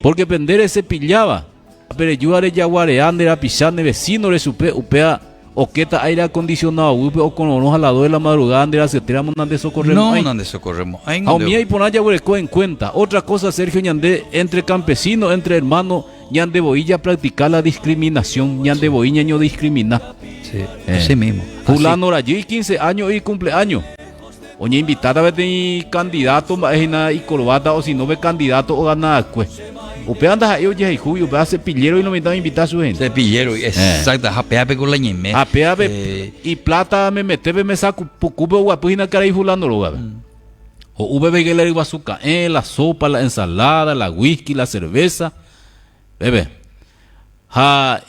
Pórke pe nde resepilláva ha pe rejúva rejaguarea nde rapicha ne vesínore chupe, upéva okéta aire acondicionado guýpe okororõ ha la dos de la madrugada nde rasyetéramo nandesokorremo'ãi. No, nandesokorremo'ãi. Ha umíva iporã jaguereko en cuenta. Otra cosa, Sergio, ñande entre campesino, entre hermano, ñande voi japractica la discriminación, ñande voi ñañodiscrimina. Sí, así mismo. Fulano rajy iquince años icumpleaños. Oñeinvitáta peteĩ candidato mba'e hína icorbata o si no pe candidato ogana'akue. Upéva ndaha'éi ojehayhúgui, upéva cepillero lo mitã oinvita chupe hína. Cepillero, exacto, ha péape ko la ñaime. Ha péape iplata memete pe mesa pukúpe oguapy hína karai fulano rógape. Ho'u peve la ryguasu ka'ẽ, la sopa, la ensalada, la whisky, la cerveza. Peve. Ha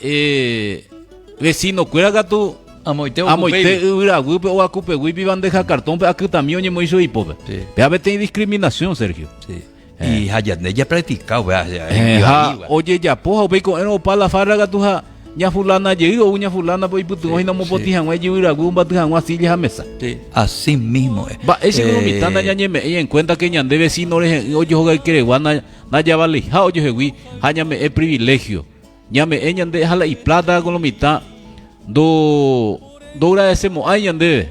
vecino kuéra katu amoite amoite yvyraguýpe oakupeguípi bandeja cartón-pe akytami oñemoĩ chupe ipópe. Sí. Péva peteĩ discriminación, Sergio. Sí. Y ha ñande japractica upéva. Ha ojejapo ha upéi ko'ẽrõ opa la farra katu ha ña fulana jey ou ña fulana-pe oipytyvõ hína omopotĩ hag̃ua ijyvyraguy ombaty hag̃ua silla ha mesa. Sí, así mismo es. Mba'éicha ko mitã nañañeme'ẽi en cuenta que ñande vecino rehe'ỹ ojohogaykeregua Ndajavaleiha ojohegui ha ñame'ẽ priviléhio. Ñame'ẽ ñande ha la ipláta con lo mitã ndo ndogradesemo'ãi ñandéve.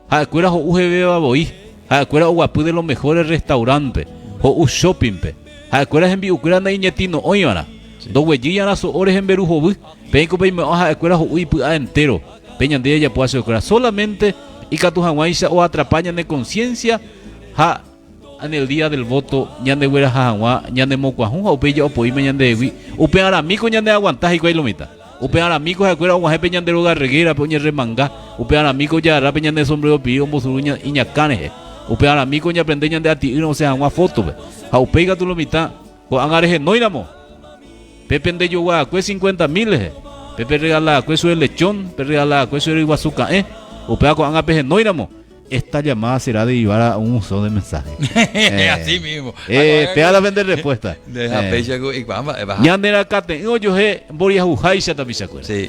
Ha'ekuéra ho'u hevéva voi. Ha'ekuéra oguapy de los mejores restaurant-pe, ho'u shopping-pe. Ha'ekuéra hembi'ukuéra naiñetino'õivarã. Ndoguejýiarã so'o rehe mberu hovy. Peẽko peimo'ã ha'ekuéra ho'u ipy'a entéro. Pe ñande jajapóva chupekuéra solamente ikatu hag̃uáicha oatrapa ñane conciencia ha En el día del voto ñandegueraha hag̃ua ñanemokuãhũ ha upéi ja'opoíme ñandehegui, upearãmíko ñaneaguanta hikuái lo mitã. Upearãmíko ha'ekuéra og̃uahẽ pe ñande róga reguérape oñerremanga, upearãmíko ojagarra pe ñane sombrero piri ombosuru iñakã rehe, upearãmíko oñaprende ñande ati'ýrõ osẽ hag̃ua fótope. Ha upéi katu lo mitã, ko'ág̃a rehenóiramo, pe pendejogua'akue cincuenta mil rehe, pe perregala'akue sue lechón, perregala'akue sue ryguasu ka'ẽ, upéva ko'ág̃a pehenóiramo, Esta llamada será derivada a un buzón de mensaje. Así mismo. Péva la pende respuesta. Ha péicha ko eikuaa mba'épa. Ñane rakate'ỹ ojohe mboriahuháicha tapichakuéra. Sí.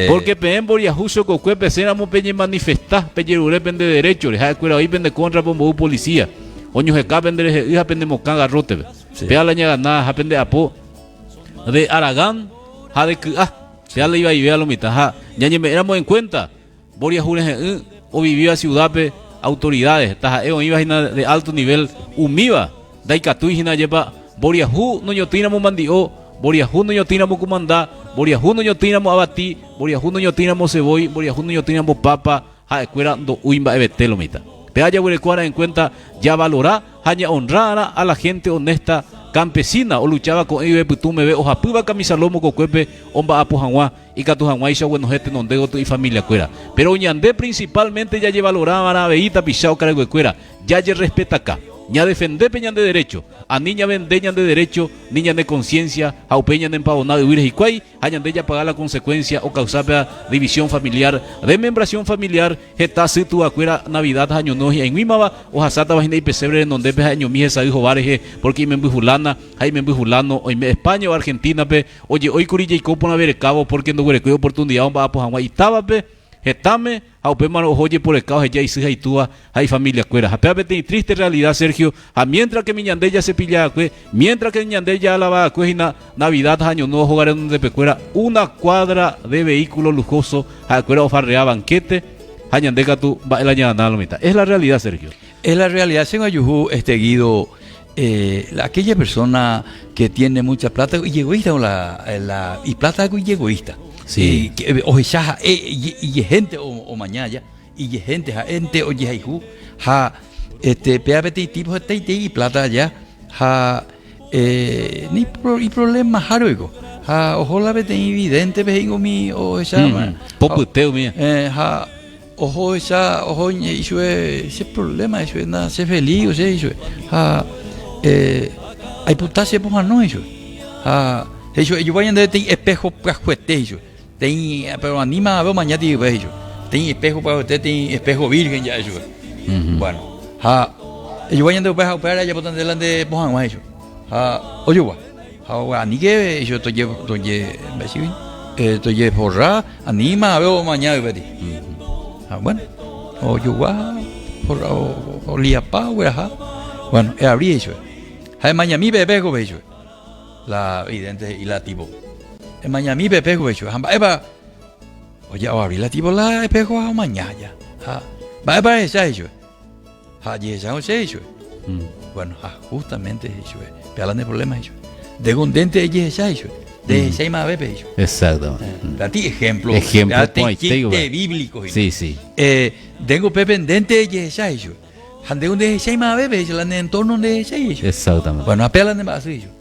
Porque peẽ mboriahu chokokue pesẽramo peñemanifesta, pejerure pende deréchore, ha'ekuéra oĩ pende kóntrape ombou policía, oñoheka pende rehe'ỹ ha penemokã garrótepe. Péva la ñagana ha pende apo de aragán ha de ky'a. Péva la ivaivéva lo mitã. Ha ñañeme'ẽramo en cuenta. Mboriahu rehe'ỹ ovivíva ciudad-pe autoridades, taha'e oĩva hína de alto nivel, umíva ndaikatúi hína ajépa mboriahu noñotỹiramo mandi'o, mboriahu noñotỹiramo kumanda, mboriahu noñotỹiramo avati, mboriahu noñotỹiramo sevói, mboriahu noñotỹiramo papa, ha'ekuéra ndo'úi mba'evete lo mitã. Péva jaguereko'arã en cuenta javalora ha ña'onrra'arã a la gente honesta campesina olucháva ko'ẽ guive pytũ meve ohapýva camisa lomo kokuépe omba'apo hag̃ua Ikatu hag̃uáicha oguenohẽ tenonde gotyo ifamiliakuéra. Péro ñande prinsipálmente jajevaloráva'erã avei tapicha okarayguekuéra, jajerrespetaka. Ñadefende pe ñande derécho. Ani ñavende ñande derécho ni ñane konsiénsia ha upéi ñanempavona yvýre hikuái ha ñande japaga la konsekuénsia okausápea división familiar, desmembración familiar, Heta sy tuvakuéra Navidad ha ñono hi'aig̃uímava ohasátava hína ipesebre renondépe ha'eñomi hesay hova rehe pórke imemby hulána ha imemby huláno oime España o Argentina-pe oje'óikuri jaiko porãve rekávo pórke ndoguerekói oportunida omba'apo hag̃ua itávape hetãme ha upémarõ oho ojeporeka oheja isy ha itúva ha ifamiliakuéra ha péva peteĩ triste realidad Sergio ha mientra que mi ñande jasepilla'akue mientra que ñande jaalava'akue hína Navidad ha Año Nuevo hóga renondepekuéra una cuadra de vehículo lujoso ha'ekuéra ofarrea banquete ha ñande katu mba'e la ñagana lo mitã. Es la realidad, Sergio. Es la realidad, che ajuhu este Guido, eh, la, aquella persona que tiene mucha plata y egoísta o la, la y plata y egoísta. Sí. Y, que, ohecha ha'e ijehénte omaña ya, ijehénte ha'énte ojehayhu ha este péa peteĩ tipo hetaitei iplata allá ha Eh, ni pro, iproblema háre oiko. Ha oho la peteĩ vidente-pe he'i umi ohecha. Mm, popyte umi. Eh, ha oho ohecha, oho ichupe, che problema ichupe, na che feliz o che ichupe. Ha eh, aipota che pohano ichupe. Ha he'i chupe, ejupa ñande peteĩ espejo pyahuete ichupe. Teĩ, pero anima ave omaña tiype he'i chupe. Teĩ espejo pyahuete, teĩ espejo virgen ja'e chupe. Bueno, ha ejogua ñande upe ha upévare ajapóta nde la nde pohãg̃ua he'i chupe. Ha ojogua. Ha ojogua aníke he'i chupe toje, toje, mba'e chugui? Eh, tojeforra, aníma ave omaña ypéti. Ha bueno, ojogua, forra, oliapa, ogueraha. Bueno, eabri he'i chupe. Ha emañami pe espejo-pe he'i chupe. La vidente he'i la tipo, Emañami pe espejo he'i chupe. Ha mba'épa oje oabri la tipo la espejo ha omaña aja. Ha mba'épa rehecha he'i chupe. Ha ajehechárõ che he'i chupe. Bueno, ha justamente he'i chupe, péa la ne problema he'i chupe. Ndéko ndénte ejehecha he'i chupe. Ndehechái mavépe he'i chupe. Exactamente. Péa ejemplo, Ejemplo péa porãite chiste bíblico hína. Sí, sí. Eh, ndéko pépe ndénte ejehecha he'i chupe. Ha ndéko ndehechái mavépe he'i chupe, la ne entorno ndehechái he'i chupe. Exactamente. Bueno, ha péa la ne mba'asy he'i chupe.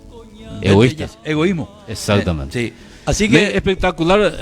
Egoísta. Egoísmo. Exactamente. Sí. Así que Espectacular.